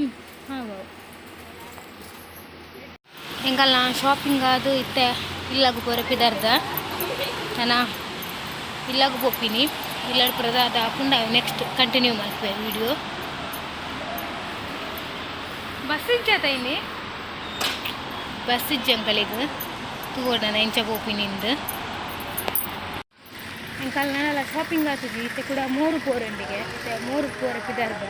ಹ್ಞೂ ಹಾಂ. ಎಂಕಲ್ನ ಶಾಪಿಂಗ್ ಅದು ಇತ್ತೆ ಇಲ್ಲಗ್ ಪೋರೆ ಪಿದರ್ದ. ನನ ಇಲ್ಲಗ್ ಪೋಪಿನಿ. ಇಲ್ಲಡ್ ಪುರ ದಾದ ಆಪುಂಡು, ನೆಕ್ಸ್ಟ್ ಕಂಟಿನ್ಯೂ ಮಲ್ಪುವೆ ವಿಡಿಯೋ. ಬಸ್ ಇಜ್ಜಾತ ಇನಿ? ಬಸ್ ಇಜ್ಜಿ ಅಂಕಲೆಗ್. ತೂವೊಡು ನನ ಎಂಚ ಪೋಪಿನಿಂದ್. ಎಂಕಲ್ ನನಲ ಶಾಪಿಂಗ್ ಆತುಜಿ. ಇತ್ತೆ ಕೂಡ ಮೋರು ಪೋರಂಡಿಗೆ. ಇತ್ತೆ ಮೋರು ಪೋರೆ ಪಿದರ್ದ.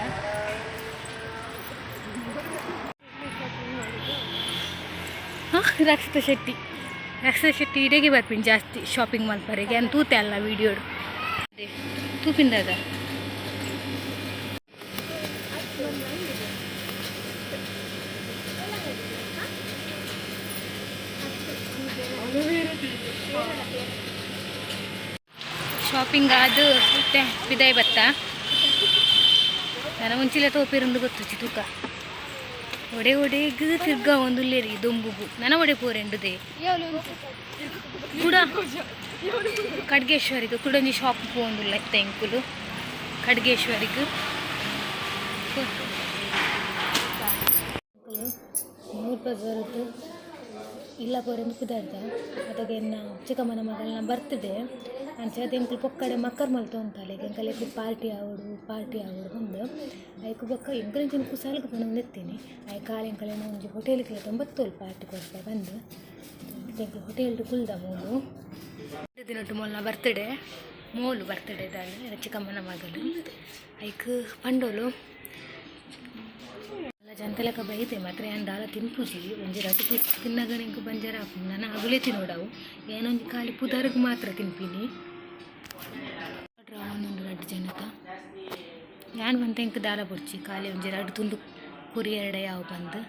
ಹಾಂ, ರಕ್ಷಿತ ಶೆಟ್ಟಿ. ರಕ್ಷಿತ ಶೆಟ್ಟಿ ಇಡೆಗೆ ಬರ್ಪಿನಿ ಜಾಸ್ತಿ ಶಾಪಿಂಗ್ ಮಲ್ಪರೆಗೆ. ಅಂತ ತೂತೆ ಅಲ್ಲ ವೀಡಿಯೋಡು ತೂಪಿಂದದ. ಶಾಪಿಂಗ್ ಅದು ಇತ್ತೆ ಪಿದಾಯಿ ಬತ್ತ. ನನ್ನ ಮುಂಚಿಲೆ ತೋಪಿರಂದು ಗೊತ್ತುಚಿ. ತೂಕ, ಒಡೆ ಒಡೆಗ್ ತಿರ್ಗ ಒಂದುಲ್ಲೇರಿ ದೊಂಬುಗು. ನನ್ನ ಒಡೆ ಪೋರೆಂಡುದೆ ಕುಡ ಖಡ್ಗೇಶ್ವರಿಗೆ. ಕುಡೊಂಜಿ ಶಾಪ್ ಪೋವೊಂದುಲ್ಲ ಇತ್ತೆ ಎಂಕುಲು ಖಡ್ಗೇಶ್ವರಿಗೆ. ಮೂರು ಬಜಾರದ್ದು ಇಲ್ಲ ಪೋರೆಂದು ಪಿದಾಡ್ದ. ಅದಾಗ ಎನ್ನ ಚಿಕ್ಕಮ್ಮನ ಮಗಳನ್ನ ಬರ್ತ್ಡೇ. ಅಂಚ ಎಂಕುಲು ಪೊಕ್ಕಡೆ ಮಕ್ಕರ್ ಮಲ್ತೊಂತಾಲೆ, ಎಂಕಲೆಗ್ ಪಾರ್ಟಿ ಆವೊಡು, ಪಾರ್ಟಿ ಆವೊಡು ಪಂದ್. ಐಕ್ ಬೊಕ್ಕ ಎಂಕುಲು ಕುಸಾಲ್ಗ್ ಪನೊಂದಿತ್ತೀನಿ. ಐಕ್ ಕಾಲ್ ಎಂಕಲೆನ ಒಂಜಿ ಹೋಟೆಲ್ಗ್ ಲೆತೊಂದು ಪಾರ್ಟಿ ಕೊರ್ಪೆ ಪಂದ್. ಎಂಕುಲು ಹೋಟೆಲ್ಡ್ ಕುಲ್ದ. ಮೂಲು ದಿನೊಟ್ಟು ಮೊಲ್ನ ಬರ್ತ್ಡೇ, ಮೋಲು ಬರ್ತ್ಡೇ ದಾನೆ ಚಿಕ್ಕಮ್ಮನ ಮಗಳು. ಐಕ್ ಪಂಡೋಲು ಜಂತಲಕ ಬೈದೆ ಮಾತ್ರ. ಯಾನ್ ದಾಲ ತಿನ್ಪುಜಿ. ಒಂಜಿ ರಡ್ಡ್ ಪೀಸ್ ತಿನ್ನಗ ಎಂಕ್ ಬಂಜಾರ ಆಪುಂಡು. ನನ ಅಗುಲೇ ತಿನೋಡವು. ಏನೊಂಜಿ ಖಾಲಿ ಪುದರ್ಗ್ ಮಾತ್ರ ತಿನ್ಪಿನಿ. ಆರ್ಡರ್ ಆವೊಂದುಂಡು ರಡ್ಡ್ ಜನತ. ಯಾನ್ ಪಂತ ಎಂಕ್ ದಾಲ ಬೊಡ್ಚಿ, ಖಾಲಿ ಒಂಜಿ ರಡ್ಡ್ ತುಂಡು ಕೊರಿಯೆರ್ಡ ಯಾವು ಪಂದ್.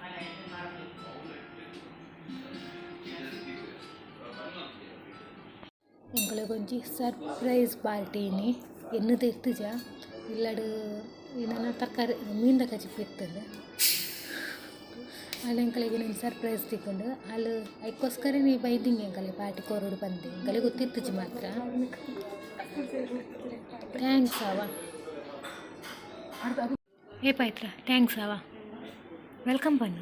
ಎಂಕಲೆಗೊಂಜಿ ಸರ್ಪ್ರೈಸ್ ಪಾರ್ಟಿ ಇನಿ. ಎನ್ನುದು ಇತ್ತುಜ. ಇಲ್ಲಡ್ ಏನನ ತರಕಾರಿ ಮೀನ್ದ ಕಜಿಪು ಇತ್ತುಂಡು. ಆಂಡ ಎಂಕಲೆಗ್ ಒಂಜಿ ಸರ್ಪ್ರೈಸ್ ತಿಕ್ಕುಂಡು. ಅಲ್ ಐಕೋಸ್ಕರನೇ ಬೈದಿಂಗೆ ಎಂಕಲೆ ಪಾರ್ಟಿ ಕೊರೊಡು ಪಂದ್. ಎಂಕಲೆಗ್ ಗೊತ್ತಿತ್ತುಜಿ ಮಾತ್ರ. Thanks ಅವ. ಏ ಪೈತ್ರ, thanks ಅವ. Welcome ಪನ್ನ.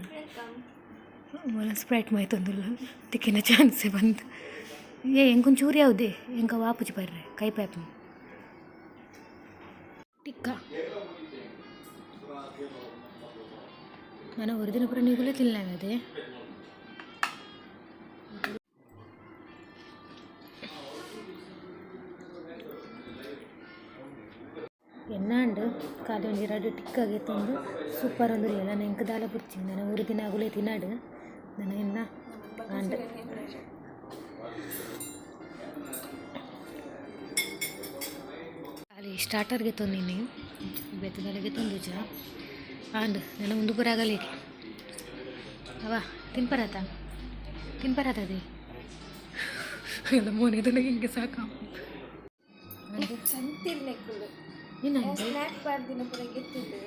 ಮೊಲ ಸ್ಪ್ರೈಟ್ ಮಾಯ್ತೊಂದುಲ್ಲ. ತಿಕ್ಕಿನ ಚಾನ್ಸೆ ಬಂದು. ಏ, ಎಂಕೊಂಚೂರು ಯಾವುದೇ ಎಂಕ ವಾಪುಜಿ ಬರ್ರೆ ಕೈ ಪ್ಯಾಪ್ ಟಿಕ್ಕ. ನಾನು ಒಂದು ದಿನ ಪೂರ ನೀಗುಲೇ ತಿನ್ಲೆ ಅದೇ. ಎನ್ನಾಂಡ್ ಖಾಲಿ ಒಂಜಿ ರಡ್ಡ್ ಟಿಕ್ಕಾಗೆ ತಂದು ಸೂಪರ್ ಒಂದು. ನಾನು ಎಂಕ್ ದಾಲ ಬುಡ್ಚಿ. ನಾನು ಒಂದು ದಿನ ಅಗುಲೇ ತಿನ್ನಡು. ನಾನು ಎನ್ನ ಆಂಡ್. ಖಾಲಿ ಸ್ಟಾರ್ಟರ್ಗೆ ತೊಂದಿನಿ, ಬೇತೆ ತೊಂದುಜ. ಆಂಡ್ ನನ್ನ ಮುಂದೆ ಪೂರ ಆಗಲಿಕ್ಕೆ ಅವ ತಿನ್ಪರಾತ ತಿನ್ಪರಾತದೆ ಎಲ್ಲ ಮೋನೆ ಹಿಂಗೆ ಸಾಕ. ಚಂತಿರ್ನೆಕ್ಕುಲು. ಏನಾಯ್ತು? ಸ್ನ್ಯಾಕ್ ಪಾಡ್ದಿನ ಪೂರ ಗೆತ್ತಿದ್ದು.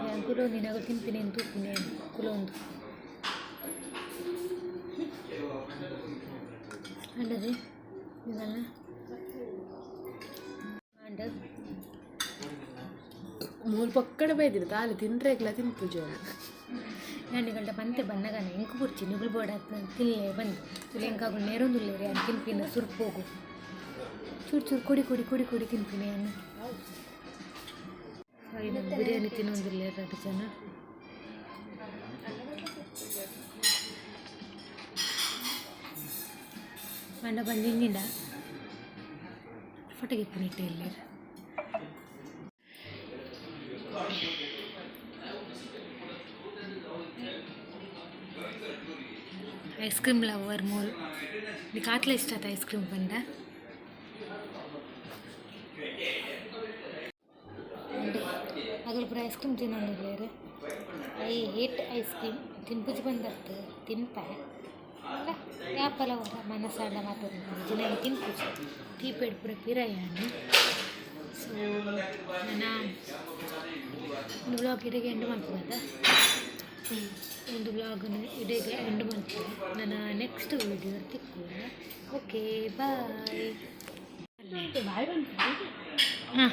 ಯಾನ್ ಕುಲೊಂದು ನಿನಗ ತಿನ್ಪಿನಿ ತೂಪಿನಿ ಕುಲೊಂದು ಅಂಡದೆ ಇದಲ್ಲ ಅಂಡ. ಮೂಲು ಪಕ್ಕಡ ಬೈದಿನ ತಾಲೆ ತಿನ್ರೆಗ್ಲ ತಿನ್ಪುಜ. ಯಾನ್ ನಿಗಲ್ಟ ಪಂತೆ ಬನ್ನಗನ ಎಂಕ್ ಬುಡ್ಚಿ, ನಿಗುಲು ಬೋಡ ತಿನ್ಲೆ ಬಂದು. ತುಲೆ ಎಂಕಾಗುಲು ನೇರೊಂದುಲ್ಲೆರ್. ಯಾನ್ ತಿನ್ಪಿನ ಸುರ್ಪೋಗು ಚೂರು ಚೂರು ಕೊಡಿ ಕೊಡಿ ಕೊಡಿ ಕೊಡಿ ತಿನ್ಪಿನಿ ಯಾನ್. ಬಿರಿಯಾನಿ ತಿನ್ನೊಂದುಲ್ಲೆರ್ ರಡ್ಡ್ ಜನ. ಪಂಡ ಬಂದಿಂಜಿಂಡ ಫೋಟೋ ಗಿಪ್ಪುನಿಟ್ಟೆ ಇಲ್ಲೆರ್. ಐಸ್ ಕ್ರೀಮ್ ಲವರ್ ಮೋಲ್. ನಿಕ್ ಆತ್ಲ ಇಷ್ಟ ಆತ ಐಸ್ ಕ್ರೀಮ್ ಪಂಡ. ಅಗಲ್ ಪೂರ ಐಸ್ ಕ್ರೀಮ್ ತಿನ್ನೊಂದುಲ್ಲೆರ್. I hate ice cream. ತಿನ್ಪುಜಿ ಬಂದತ್ತು, ತಿನ್ಪೆ ಅಲ್ಲ. ಯಾಪಲ ಒರ ಮನಸಾಂಡ ಮಾತ ತಿನ್ಪುಜಿ. ನಾನು ತಿನ್ಪುಜಿ. ತೀಪೆಡ್ ಪೂರ ಪಿರ ಯಾನ್. ಸೊ ನನ್ನ ಒಂದು ವ್ಲಾಗ್ ಇಡೆಗೆ ಎಂಡ್ ಮಲ್ಪುಗದ. ಒಂದು ವ್ಲಾಗನ್ನು ಇಡೆಗೆ ಎಂಡ್ ಮಲ್ಪುವೆ. ನನ್ನ ನೆಕ್ಸ್ಟ್ ವಿಡಿಯೋ ತಿಕ್ಕುವ. Okay, bye. ಹಾಂ.